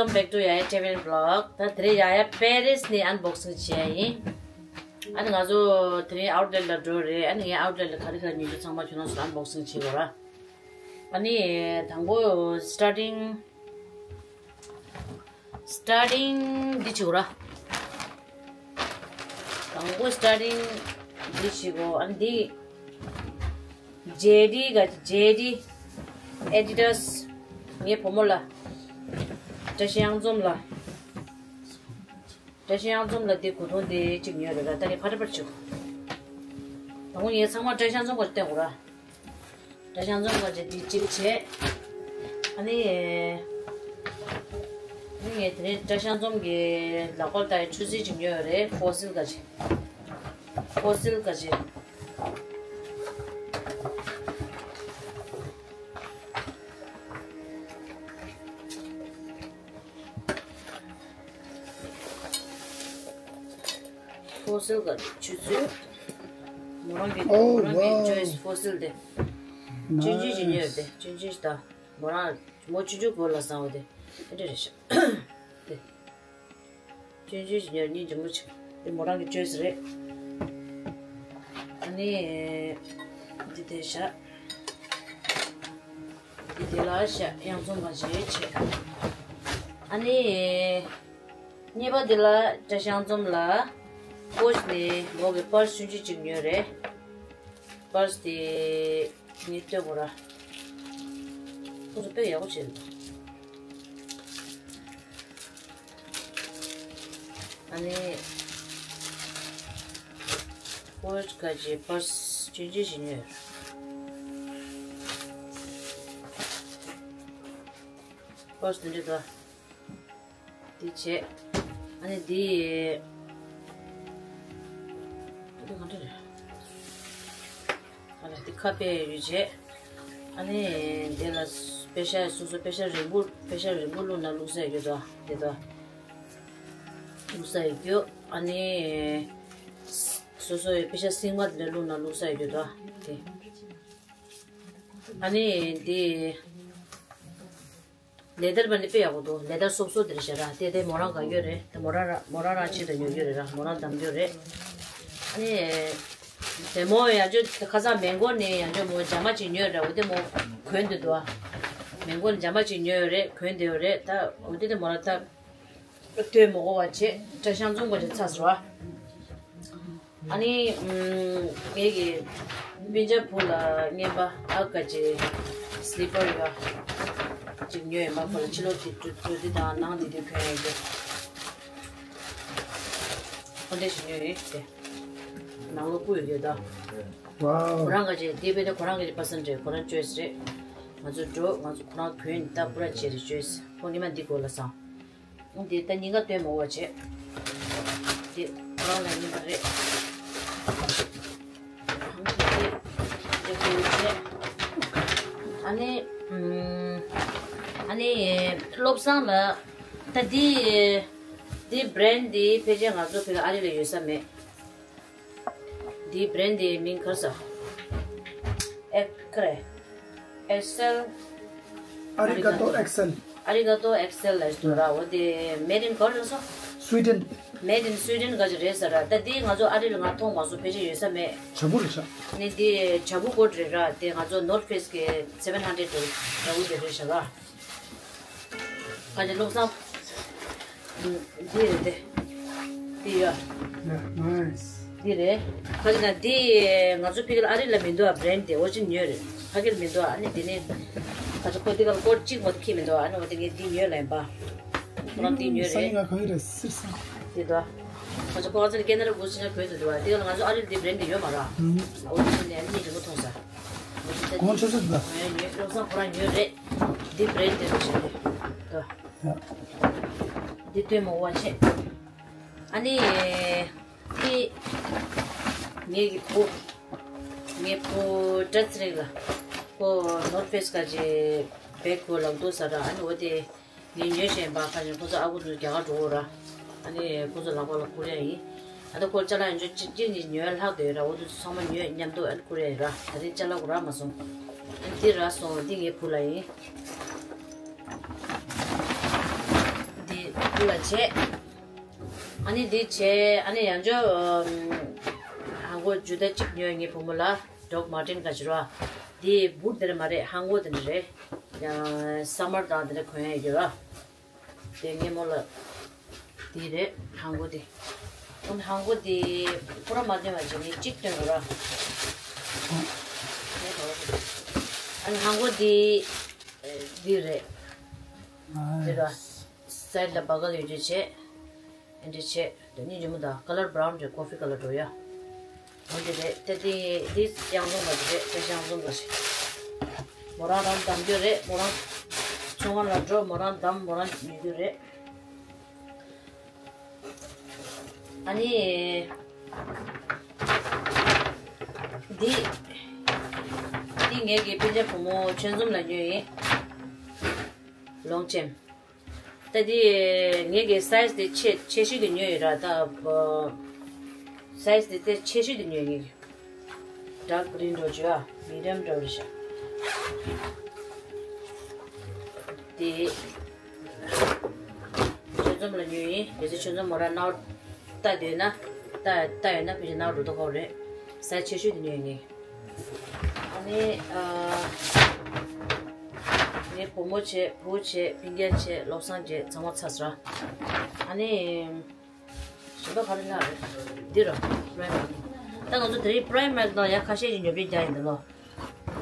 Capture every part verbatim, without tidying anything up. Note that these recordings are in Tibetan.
Welcome back to Yaya Travel Vlog. ད་དེ་རིང་ཡ་ཡ་པེ་རིས་ནས་ཨན་བོག་སིང་བྱས་ཡིན། ཨ་ནི་ང་ཚོ་དེ་རིང་ཨའུ་ཊི་ལེཊ་ལ་འགྲོ་རེད། ཨ་ནི་ངའི་ཨའུ་ཊི་ལེཊ་ལ་ག་རེ་ག་རེ་ཉོ་རྒྱུ་ཚང་མ་ཁྱོད་རང་ཚོ་ཨན་བོག་སིང་བྱེད་དགོས་ར། ཨ་ནི་དང་པོ་སི་ཊར་ཊིང་། སི་ཊར་ཊིང་འདི་བྱེད་དགོས་ར། དང་པོ་སི་ཊར་ཊིང་འདི་བྱེད་དགོས། ཨ་ནི་འདི་ཇེ་ཌི་ག་ཇེ་ཌི་ཨེ་ཌི་ཌ་སི། ངའི་བུ་མོ་ལ་བཀྲ་ཤིས་གཡང་འཛོམས་ལ། བཀྲ་ཤིས་གཡང་འཛོམས་ལ་འདི་གོས་ཐུང་འདི་གཅིག་ཉོས་རེད་ར། ད་ནི་ཕ་ཏྲ་པར་བྱེད་དགོས། དང་པོ་ངས་ཚང་མ་བཀྲ་ཤིས་གཡང་འཛོམས་སྐོར་བསྟན་དགོས་ར། བཀྲ་ཤིས་གཡང་འཛོམས་ག་ཅེ་འདི་གཅིག་བྱས། ཨ་ནི། ཨ་ནི་ངས་དེ་ནས་བཀྲ་ཤིས་གཡང་འཛོམས་ཀྱི་ལག་པར་ལྟ་ཡི་ཆུ་ཚོད་ཅིག་ཉོས་ཡོད་རེད། ཕོ་སིལ་ག་ཅེ། ཕོ་སིལ་ག་ཅེ། ཕོ་སིལ་ག་ཆུ་ཚོད། མོ་རང་གི Oh, མོ་རང་གི wow. ཅོའི་སི་ཕོ་སིལ་དེ། ཆུང་ཆུང་ཞིག་ཉོས་དེ། Nice. ཆུང་ཆུང་ཞིག་ད། མོ་རང་མོ་ཆུང་ཆུང་གོ་ལ་བཟང་བ་དེ། ཨེ་འདྲ་རེད་ཤག་དེ། ཆུང་ཆུང་ཞིག་ཉོས་སྙིང་རྗེ་མོ་ཆེ། དེ་མོ་རང་གི་ཅོའི་སི་རེད། ཨ་ནི། འདི་དེ་ཤག་འདི་དེ་ལ་ཤ་གཡང་འཛོམས་མ་བྱེད་བྱེད། ཨ་ནི། གཉིས་པ་འདི་ལ་བཀྲ་ཤིས་གཡང་འཛོམས་ལ། ཀོ་ཆི་ནས་མོ་གི་པར་སི་ཆུང་ཆུང་ཅིག་ཉོས་རེད། པར་སི་དེ་ངས་སྟོན་དགོས་ར། ཁོ་ཚོ་དཔེ་ཡག་པོ་བྱས་འདུག་ཨ་ནི། ཀོ་ཆི་ག་ཅེ་པར་སི་ཆུང་ཆུང་ཞིག་ཉོས། པར་སི་འདི་འདྲ་འདུག་འདི་བྱས། ཨ་ནི་འདི། འདི་ག་འདྲ་རེད། ཨ་ལ་འདི་ཁ་པར་ཡོད་བྱས། ཨ་ནི་འདི་ལ་པེ་ཤ་སོ་སོ་པེ་ཤ་རིང་པོ་པེ་ཤ་རིང་པོ་བླུགས་ན་བླུགས་ས་ཡོད་དོ། དེ་དོ། བླུགས་ས་ཡོད་རྒྱུ། ཨ་ནི། སོ་སོ་ཡི་པེ་ཤ་སིང་མ་དེ་འདྲ་བླུགས་ན་བླུགས་ས་ཡོད་དོ། དེ། ཨ་ནི་འདི། ལེ་དར་བ་ནི་དཔེ་ཡག་པོ་འདུག་ལེ་དར་སོབ་སོབ་དེ་རེད་ཤག་ར། དེ་དེ་མོ་རང་ག་ཡོད་རེད། དེ་མོ་རང་ར་མོ་རང་རང་ཆེད་དུ་ཉོ་རྒྱུ་རེད་ར། མོ་རང་འདམ་རྒྱུ་རེད། ཨ་ནི། དེ་མོ་ཡང་ཅོ་ཁ་སང་མེང་གོ་ནས་ཡང་ཅོ་མོ་ཇ་མ་ཅིག་ཉོས་ར། འོ་དེ་མོ་གོན་དུ་འདུག་མེང་གོ་ནས་ཇ་མ་ཅིག་ཉོས་རེད། གོན་དེ་ཡོད་རེད། ད་འོ་དེ་དེ་མོ་རང་ད་ལྟོས་མོ་གོ་བ་བྱེད། བཀྲ་ཤིས་འཛོམས་གོ་ཅིག་ཚ་སོ་ར། ཨ་ནི། ངེད་ཀྱི་སྤུན་ཆ་བུ་ལ་རྔན་པ་ཨ་ག་ཅེ་སི་ལི་པར་ཡོད། ཅིག་ཉོས་ཡིན་པ། ཁོ་ལ་ཕྱི་ལོགས་ཀྱི་འགྲོ་འགྲོ་དུས་དང་ནང་དེ་དུས་གྱོན་ཡོད་དེ། ཁོ་འདྲ་ཞིག་ཉོས་ཡོད་དེ། ནང་ལོགས་སྤུ་ཡོད་ད། ཁོ་རང་ག་ཅེ་དེ་བས་ཏེ་ཁོ་རང་གི་པ་སེན་ཊི་རེད། ཁོ་རང་ཅོའི་སི་རེད། ང་ཚོ་འགྲོ་ང་ཚོ་ཁོ་རང་གྱོན་ད་པུ་ར་ཅེ་རེད་ཅོའི་སི། ཁོ་ཉི་མ་འདི་གོ་ལ་སང་། འདི་ད་ཉིན་ག་སྟོན་མོ་བ་བྱེད། འདི་རང་ལ་ཉིན་པ་རེད། འདི་འདི་གོ་བྱེད། ཨ་ནི། ཨ་ནི། བློ་བཟང་ལ། ད་འདི། འདི་བྷི་རེན་ཌི་འདི་ཕལ་ཆེར་ང་ཚོ་ཕ་གི་ཨ་རི་ལ་ཡོད་ས་མེད། འདིའི་བྷི་རེན་ཌི་དེའི་མིང་ག་རེ་ཟེར། ཨེ་ག་རེ། ཨེག་སེལ། ཨ་རི་ག་ཏོ་ཨེག་སེལ། ཨ་རི་ག་ཏོ་ཨེག་སེལ་ལབ་འདུག་ར། འོ་དེ་མེད་ཨིན་ག་རེ་ཟེར། སུའི་ཌེན། མེད་ཨིན་སུའི་ཌེན་ག་ཅིག་རེད་ཟེར་ར། ད་འདི་ང་ཚོ་ཨ་རི་ལ་ང་མཐོང་མ་སོང་། ཕལ་ཆེར་ཡོད་ས་མེད། བྱ་སྤུ་རེད་ཤག་ནི་འདི་བྱ་སྤུ་ཀོ་ཊི་རེད་ར། དེ་ང་ཚོ་ནོར་ཕེ་སི་གི་སེ་བེན་ཧན་ཌེ་རེད་འདྲ་བོ་དེ་རེད་ཤག་ར། ཨ་ནི་བློ་བཟང་། ཨུམ། འདི་རེད་དེ། འདི་ཡ། Yeah, nice. འདི་རེད། ཁ་ཅིག་ན་འདི་ང་ཚོ་ཕ་གི་ལ་ཨ་རི་ལ་མི་འདུག་ཨ། བྷི་རེན་ཌི་དེ་འོ་ཅི་ཉོས་རེད། ཕ་གི་ལ་མི་འདུག་ཨ། ཨ་ནི་འདི་ནི་ཁ་ཅིག་ཁོ་འདི་ག་ལ་སྐོར་གཅིག་མ་གཏོགས་འཁྱེར་མི་འདུག་ཨ། ཨ་ནི་འོ་དེ་ངས་འདི་ཉོས་ལ་ཡིན་པ། ཁོ་རང་འདི་ཉོས་ས་རེད། ཡིན་ང་གང་ཡིན་རེད་སིར་སང་། འདི་འདུག་ཨ། ཁ་ཅིག་ཁོ་ང་ཚོ་ལ་སྐྱེ་ན་ར་འགོ་ཕྱི་ན་གོན་དུ་འདུག་ཨ། འདི་ག་ལ་ང་ཚོ་ཨ་རི་ལ་འདི་བྷི་རེན་ཌི་དེ་ཡོད་མ་རེད། ཨུམ། འོ་དེ་ནས་ཨ་ནི་རིང་པོ་མཐོང་ས། གོང་ཆེ་ས་འདུག་ཨ། ཉོས་བློ་བཟང་ཁོ་རང་ཉོས་རེད། འདི་བྷི་རེན་ཌི་དེ་རེད་ཤག་འདི་འདུག་ཨ། འདི་སྟོན་མོ་བ་ཆེ། ཨ་ནི། འདི། ངེད་ཀྱི་བུ། ངའི་བུ་བཀྲ་ཚེ་རིང་ལ། ཁོ་ནོར་ཕེ་སི་ག་ཅིག་བེག་ཁོ་ལག་ཏུ་ཟ་ར། ཨ་ནི་འོ་དེ། ངས་ཉོས་བཞིན་པ་ཁ་ཅིག་ཁོ་ཚོ་ཨ་ཁུ་ཚོ་རྒྱ་གར་འགྲོ་གོ་ར། ཨ་ནི་ཁོ་ཚོ་ལག་པ་ལ་ཁུར་ཡ་ཡིན། ཨ་ད་ཁོ་ཅ་ལག་ཡང་ཅིག་གཅིག་གཉིས་ཉོས་ལྷག་དེ་ར། འོ་དེ་ཚོ་ཚང་མ་ཉོས་མཉམ་དུ་ཨ་ནི་ཁུར་ཡ་ཡིན་ར། ད་རེས་ཅ་ལག་གོ་ར་མ་སོང་། ཨ་ནི་འདི་ར་སོང་། འདི་ངའི་བུ་ལ་ཡིན། ལ་བྱས། ཨ་ནི་འདི་བྱས། ཨ་ནི་ཡང་ཅོ་ཧང་གོ་ཇུ་ད་གཅིག་ཉོས། ངའི་བུ་མོ་ལ་ཌོག་མར་ཊིན་ག་ཅི་རོ། འདི་བུ་དེར་མ་རེད། ཧང་གོ་དེ་འདྲ་རེད། ཡང་སམ་མར་དང་དེ་འདྲ་གོན་ཡ་ཡོད་ར། དེ་ངའི་མོ་ལ་དེ་རེད། ཧང་གོ་དེ། ཨ་ནི་ཧང་གོ་དེ་པུ་ར་མ་སྟོན་པ་བྱས་ནས་གཅིག་སྟོན་དགོས་ར། ཨ་ནི་ཧང་གོ་དེ་འདི་རེད། དེ་ར། སའིཌ་ལ་བ་གལ་ཡོད་རེད་བྱས། ཨེ་འདྲ་བྱས། དེ་གཉིས་ཉིན་མོ་དང་ཀ་ལར་བྷ་རའུན་རེད། ཀོ་ཕི་ཀ་ལར་འགྲོ་ཡ། འོ་འདི་རེད། དེ་དེ་དེ་གཡང་འཛོམས་པ་དེ་རེད། དེ་གཡང་འཛོམས་པ་རེད། མོ་རང་རང་འདམ་རྒྱུ་རེད། མོ་རང་ཚོང་ཁང་ལ་འགྲོ། མོ་རང་འདམ། མོ་རང་ཉོ་རྒྱུ་རེད། ཨ་ནི་འདི་འདི་ངེད་ཀྱི་སྤུན་ཀྱག་བུ་མོ་ཆོས་འཛོམས་ལ་ཉོས་ཡིན། ལོང་ཆེམ། ད་དེ་ངེད་ཀྱི་སའིཛ་དེ་ཆེ་ཆེ་ཤོས་དེ་ཉོས་ཡོད་ར། ད་སའིཛ་དེ་དེ་ཆེ་ཤོས་དེ་ཉོས། ངེད་ཀྱི་ཌརྐ་གི་རིན་འགྲོ་བྱོས་ཨ། མི་ཌིམ་འགྲོ་རེད་ཤག་དེ་ཆོས་འཛོམས་ལ་ཉོས་ཡིན། དེ་ཚོ་ཆོས་འཛོམས་མོ་ར་ནའོ་ལྟ་འདོད་ན། ལྟ་ལྟ་ཡོད་ན་ཕལ་ཆེར་ནའོ་འགྲོ་ཐུབ་ཀྱི་རེད། སའིཛ་ཆེ་ཤོས་དེ་ཉོས་ངེད། ཨ་ནི་ཨ། ངའི་བུ་མོ་བྱས། བུ་བྱས། སྤུན་ཀྱག་བྱས། བློ་བཟང་བྱས། ཚང་མ་ཚར་སོང་། ཨ་ནི་གཞན་པ་ག་རེ་ལབ་རེད། འདི་རོ། པྲའི་མེག་ད་ང་ཚོ་དེ་རིང་པྲའི་མེག་ནང་ཡ་ཁ་ཤས་ཤིག་ཉོ་སྒྲིག་རྒྱག་ཡིན་འདི་ལོ།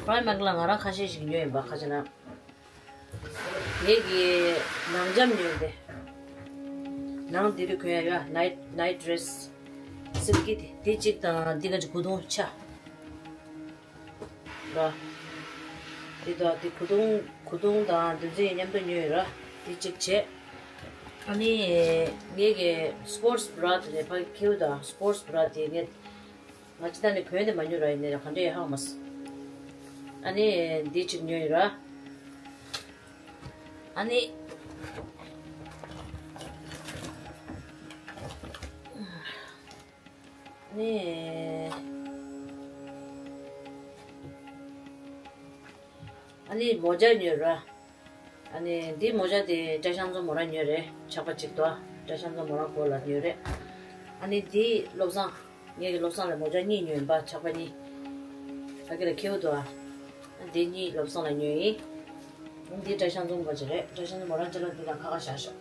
པྲའི་མེག་ལ་ང་རང་ཁ་ཤས་ཤིག་ཉོས་ཡིན་པ། ཁ་ཤས་ན། ངེད་ཀྱི་ནང་འཇམ་ཉོས་ཏེ། ནང་འདི་རུ་གོན་ཡ་ཡོད། ནའིཊ་ནའིཊ་ཌི་རེ་སི། སིལ་ཀི་དེ་དེ་གཅིག་དང་འདི་ག་ཅིག་གུ་དུང་ཆ། ར། འདི་དང་འདི་གུ་དུང་གུ་དུང་དང་འདི་ཚོ་མཉམ་དུ་ཉོས་ཡོད་ར། འདི་གཅིག་བྱས། ཨ་ནི་ངེད་ཀྱི་སི་པོར་ཊི་སི་བྷ་ར་དེ་ནས་ཕ་གི་ཁེའུ་དང་སི་པོར་ཊི་སི་བྷ་ར་དེ་ངས་ང་ཅི་ད་ནི་གོན་ནས་མ་ཉོས་ར། ཡིན་ནའི་ག་འདྲ་ཡོད་ཧ་གོ་མ་སོང་། ཨ་ནི་འདི་གཅིག་ཉོས་ཡོད་ར། ཨ་ནི། ནི། ཨ་ནི་མོ་ཇ་ཉོས་ར། ཨ་ནི་འདི་མོ་ཇ་དེ་བཀྲ་ཤིས་ལྷ་མཚོ་མོ་རང་ཉོས་རེད། ཆག་པ་གཅིག་དོ། བཀྲ་ཤིས་ལྷ་མཚོ་མོ་རང་སྐོར་ལ་ཉོས་རེད། ཨ་ནི་འདི་བློ་བཟང་། ངེད་ཀྱི་བློ་བཟང་ལ་མོ་ཇ་གཉིས་ཉོས་ཡིན་པ། ཆག་པ་གཉིས། ཕ་གི་ལ་ཁེའུ་དོ། ཨ་འདི་གཉིས་བློ་བཟང་ལ་ཉོས་ཡིན། འདི་བཀྲ་ཤིས་ལྷ་མཚོ་མོ་ཇ་རེད། བཀྲ་ཤིས་ལྷ་མཚོ་མོ་རང་ཅ་ལག་འདི་ལ་ཁ་ཁ་བཞག་ཤག་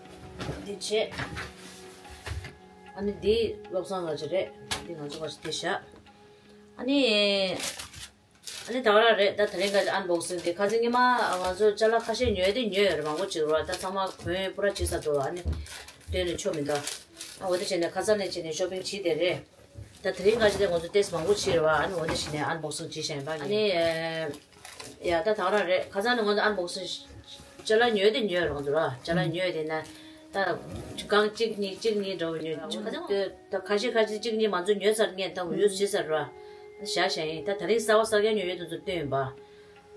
འདི་བྱས། ཨ་ནི་འདི་བློ་བཟང་ལགས་ཀྱི་རེད། འདི་ང་ཚོ་བ་ཞིག་དེ་བཞག་ཨ་ནི། ཨ་ནི་ད་ག་རང་རེད། ད་དེ་རིང་ག་ཅིག་ཨན་བོག་སིང་དེ་ཁ་སང་ཉི་མ་ང་ཚོ་ཅ་ལག་ཁ་ཤས་ཉོས་དེ་ཉོས་ཡོད་རེད། མང་པོ་ཅིག་རེད་བ། ད་ཚང་མ་གོན་པུ་ར་བྱེད་ས་འདུག་ཨ་ནི་སྟོན་ནས་ཆོ་མི་འདུག་ཨ་འོ་དེ་བྱས་ནས་ཁ་སང་ནས་བྱས་ནས་ཤོ་པིང་བྱས་དེ་རེད། ད་དེ་རིང་ག་ཅིག་དེ་ང་ཚོ་ཏེས་མང་པོ་བྱས་རེད་བ། ཨ་ནི་འོ་དེ་བྱས་ནས་ཨན་བོག་སིང་བྱས་བཞག་ཡིན་པ། ཨ་ནི། ཡ་ད་ད་ག་རང་རེད། ཁ་སང་ནས་ང་ཚོ་ཨན་བོག་སིང་ཅ་ལག་ཉོས་དེ་ཉོས་རང་ཚོ་ར། ཅ་ལག་ཉོས་དེ་ན་ད་གང་གཅིག་གཉིས་གཅིག་གཉིས་འདྲ་བོ་ཉོས། ཁ་སང་ད་ཁ་ཤས་ཁ་ཤས་གཅིག་གཉིས་མ་ཚོ་ཉོས་ཚར། ངས་ད་ཡུས་བྱས་ཚར་ར། བཞག་བཞག་ཡིན། ད་དེ་རིང་གསར་པ་གསར་རྐྱང་ཉོས་ཡོད་དེ་ཚོ་སྟོན་ཡིན་པ།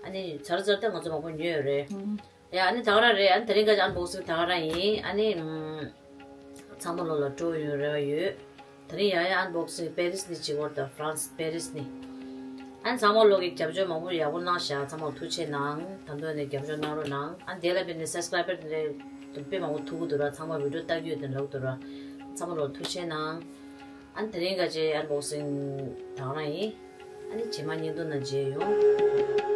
ཨ་ནི་ཚར་ཚར་ད་ང་ཚོ་མང་པོ་ཉོས་ཡོད་རེད། ཡ་ཨ་ནི་ད་ག་རང་རེད། ཨ་ནི་དེ་རིང་ག་ཅིག་ཨན་བོག་སིང་ད་ག་རང་ཡིན། ཨ་ནི། ཚང་མ་ལོ་ལ་སྤྲོ་ཡོང་རེ་བ་ཡོད། དེ་རིང་ཡང་ཡང་ཨན་བོག་སིང་པེ་རིས་ནས་བྱེད་ཀྱི་ཡོད་རེད། ད་ཧྥ་རན་སི་པེ་རིས་ནས། ཨ་ནི་ཚང་མ་ལོ་གི་རྒྱབ་སྐྱོར་མང་པོ་ཡག་པོ་གནང་ཤག་ཚང་མ་ཐུགས་རྗེ་གནང་། ད་དུང་ནས་རྒྱབ་སྐྱོར་གནང་རོགས་གནང་། ཨ་ནི་དེ་ལ་དཔེར་ན་སབ་སི་ཀ་རའི་བར་དེ་འདྲ་དཔེ་མང་པོ་ཐུག་གི་འདུག་ར། ཚང་མ་བི་ཌི་ཡོ་ལྟ་གི་ཡོད་དེ་ལབ་འདུག་ར། ཚང་མ་ལོ་ཐུགས་རྗེ་གནང་། ཨ་ནི་དེ་རིང་ག་ཅིག་ཨན་བོག་སིང་ད་ག་རང་ཡིན། ཨ་ནི་རྗེས་མ་བརྙན་ཐུང་ནང་མཇལ་ཡོང་།